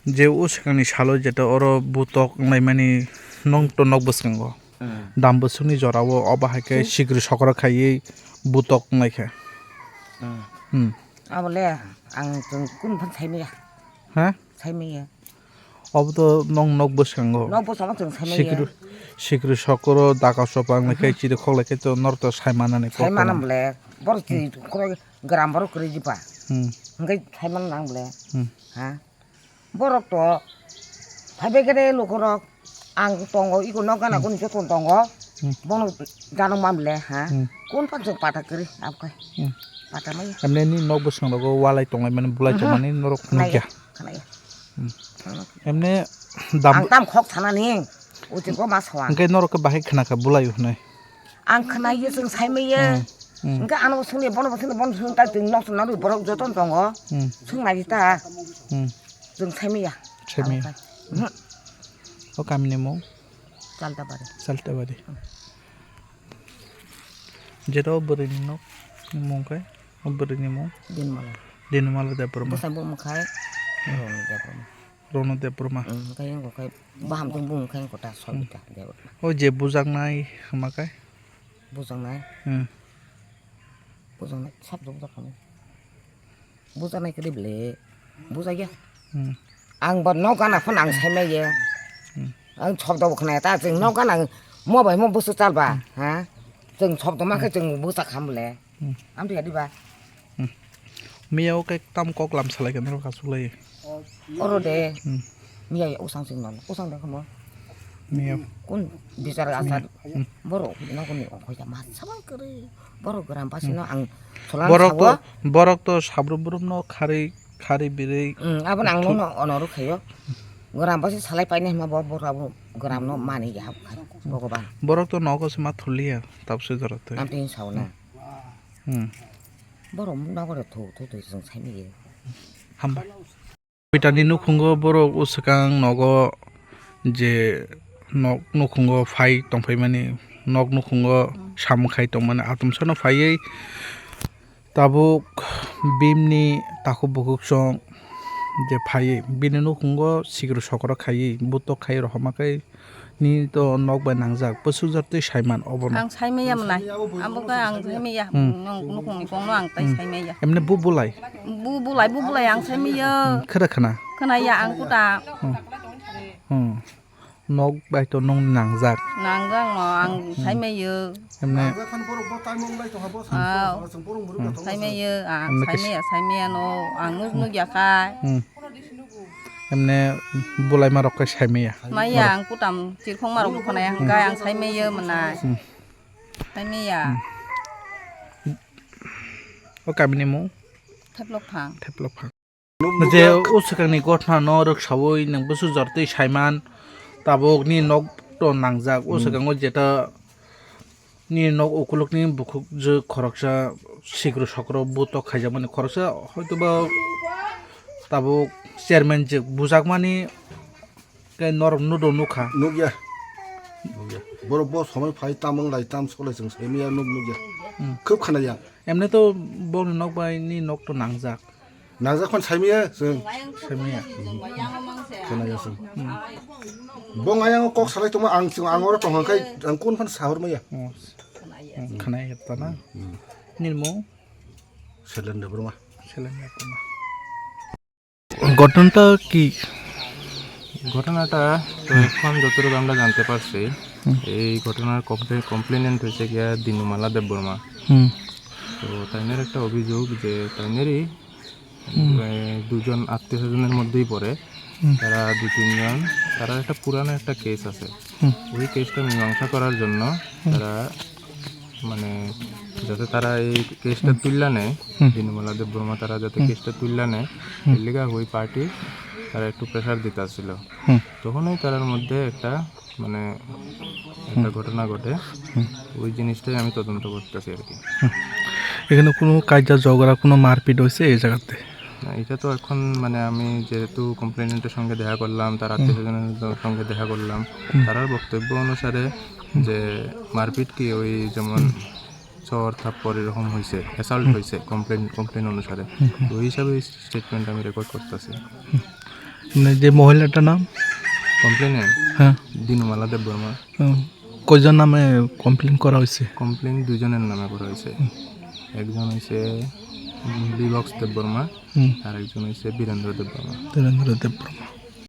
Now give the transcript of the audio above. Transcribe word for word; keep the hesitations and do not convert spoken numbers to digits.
Je o swkangni salo jeta oro butok wnglaimani nwng to nok bwskango. Hmm. Dam bwswkni jorao obo hai khe Hmm. sikri sokro khaiwi butok wnglai kha. Hmm. Hmm. Abole ang chwng kun phan saimaya. Ha? Saimaya. Obo to nwng nok bwskango. Nok bwskango chwng saimaya. Sikri, sikri sokro daka sopa wnglai khe Hmm. chiri khoklai khe to nor to saimanani kok Saimana tongma. Bole. Bor Hmm. chiri khoro gram bor kwrwi jiba. Hmm. Hwnkhe saimana nang bole. Hmm. Ha? Borok to phaibai khe de lukurok ang tongo, iko nok gana Hmm. kuni joto tongo. Hmm. Bono jano mamle, ha? Hmm. Kun pan chwng pata kwrwi, abo khai. Hmm. Pata mai. Emne ni nok bwskango walai tonglai mani, bulai Mhm. tongmani norok Khwnaya, nukya. Khwnaya. Hmm. Hmm. Emne dam Ang tam khok thanani, uchi ko ma sawa. Hwnkhe norok khe bahai khna kha bulai hwnwi. Ang khna ye chwng saimaya. Hmm, hmm. Hwnkhe ano bo swngya, bono bo swngya, bono swngya, tai chwng nok chwng nang borok joto tongo. Hmm. Swng nai ta. Hmm. Chwng saimaya. Saimaya. Ang khai. Hmm. O kamini mung? Chaltabari. Chaltabari. Hmm. Jeta o bwrwini nok ni mung khai? O bwrwini mung? Dinmala. Dinmala Debbarma. Bwsai bo mung khai. Hmm. Rono Debbarma. Rono Debbarma. Hmm, khai wngkha khai. Baham tong bung khai kota solita de. O je bujaknai hwnma kai? Bujaknai? Hmm. Bujaknai sab do bujak kami. Bujaknai kede bele. Bujak ya. Hmm. Ang bo nok gana phone ang saimai ye. Hmm. Ang sob do khna ta chwng nok gana mo bai mo busu chal ba. Hmm. Ha? Chwng sob do ma khe Hmm. chwng bujak kham bele. Hmm. Amtwi ya diba? Hmm. Miya o khe tam kok lam salai khe norok aswk lai. Oro de. Hmm. Miya ya usang sing non. Usang de khamo. Miya. Kun bichar asar. Hmm. Borok no kuni ongkhoi ta ma sabang kere. Borok gram pasi no ang solang Borok to, sawo. Borok to sabrum brum no khari, khari birui. Hmm, abo nang Thu- no ono ro khayo. Gram pasi salai paine ma bo borok abo gram no mani ya hab khai. Bhagwan. Borok to nogo se ma thuliya, tapse jora to. Amtwi sao na. Hmm. Borok nokore thu thu thu chwng saimaya. Hamba. Pitani nukhungo borok o swkang nogo je nok nukhungo phai tongphaimani, nok nukhungo Hmm. samung khai tongmani atomsano phaiwi tabuk bimni takhuk bukhuk song je phaiwi bini nukhungo sikru sokro khaiwi butok khai rohorma khe Nini to nok bai nangjak, bwswk jor twi saiman obono. Ang saimaya mwnai, abo khe ang saimaya, Hmm. nung nukhungni kokno ang tai Hmm. saimaya. Emne bu bulai? Bu bulai, bu bulai ang saimaya. Hmm, khera khana? Khwnaya ang kuta. Hmm. Hmm. Nok bai to nung nangjak. Nangjak no ang Hmm. saimaya. Emne Nangjak khan borok bo tai mung lai tongha bo Ah. Saimaya, ang Emne kis- saimaya, saimaya no ang nuk Hmm. nukya khai. Hmm. Emne bulaima rok khe saimaya. Maya ang kutam chirkhongma rok khwnai hwnkhe ang saimaya mwnai. Hmm. Saimaya. Hmm. O kamini mung? Theplok phang. Theplok phang. Je o swkangni gothna no rwksaui nwng bwswk jor twi saiman tabuk ni nok to nangjak o Hmm. swkango jeta Nini nok ukulukni bukhukjwk khoroksa sikru sokro butok khaijakmani khoroksa hoitoba tabuk chairman jwk bujakmani khe norok nudo nukha. Nukya. Nukya. Borok bo somoi phai tamung lai tam solai chwng saimaya nuk nukya. Hmm. Khub khanaya. Emne to bongni nok bai ni nok to nangjak. Nangjak phano saimaya chwng. Saimaya. Khwnaya chwng. Hmm. Bo ayang kok salai tongma ang chwng ang oro tongkha khai ang kun phano sahor maya. Oh. Hmm, khwnaya ta na. Hmm. Nini mung? Selen Debbarma. Selen Debbarma. ঘটনাটা কি? ঘটনাটা তো এখন যতটুকু আমরা জানতে পারছি, হুম। এই ঘটনার কমপ্লে-, কমপ্লেনেন্ট হয়েছে গিয়া দিনুমালা দেববর্মা। হুম। তো তাইনের একটা অভিযোগ যে তাইনেরই হুম। এ, দুজন আত্মীয় স্বজনের মধ্যেই পড়ে। হুম। তারা দু তিনজন, তারা একটা পুরানো একটা কেস আছে। হুম। ওই কেসটা মীমাংসা করার জন্য হুম। তারা, মানে, যাতে তারা এই কেসটা হুম। তুললা নেয়, হুম। দিনুমালা দেববর্মা তারা যাতে হুম। কেসটা তুললা নেয়, হুম। এর লিগা ওই পার্টি তারা একটু প্রেশার দিতে আসছিল। হুম। তখনই তারার মধ্যে একটা মানে একটা হুম। ঘটনা ঘটে, হুম। ওই জিনিসটাই আমি তদন্ত করতেছি আর কি। হুম। এখানে কোনো কাইজা ঝগড়া, কোনো মারপিট হয়েছে এই জায়গাতে? না, এটা তো এখন মানে আমি যেহেতু কমপ্লেনেন্টের সঙ্গে দেখা করলাম, তার হুম। আত্মীয় স্বজনের সঙ্গে দেখা করলাম, হুম। তারার বক্তব্য অনুসারে হুম। যে মারপিট কি ওই যেমন হুম। চর থাপ্পড় এরকম হয়েছে, অ্যাসাল্ট হুম। হয়েছে কমপ্লেন, কমপ্লেন অনুসারে। হুম, হুম। তো ওই হিসাবে স্টেটমেন্ট আমি রেকর্ড করতেছি। হুম। মানে যে মহিলাটার নাম? কমপ্লেন? হ্যাঁ। দিনুমালা দেববর্মা। হুম। কয়জন নামে কমপ্লেন করা হয়েছে? কমপ্লেন দুইজনের নামে করা হয়েছে। হুম। একজন হইছে, উম, বিভক্স দেববর্মা, হুম। আর একজন হইছে বীরেন্দ্র দেববর্মা। বীরেন্দ্র দেববর্মা।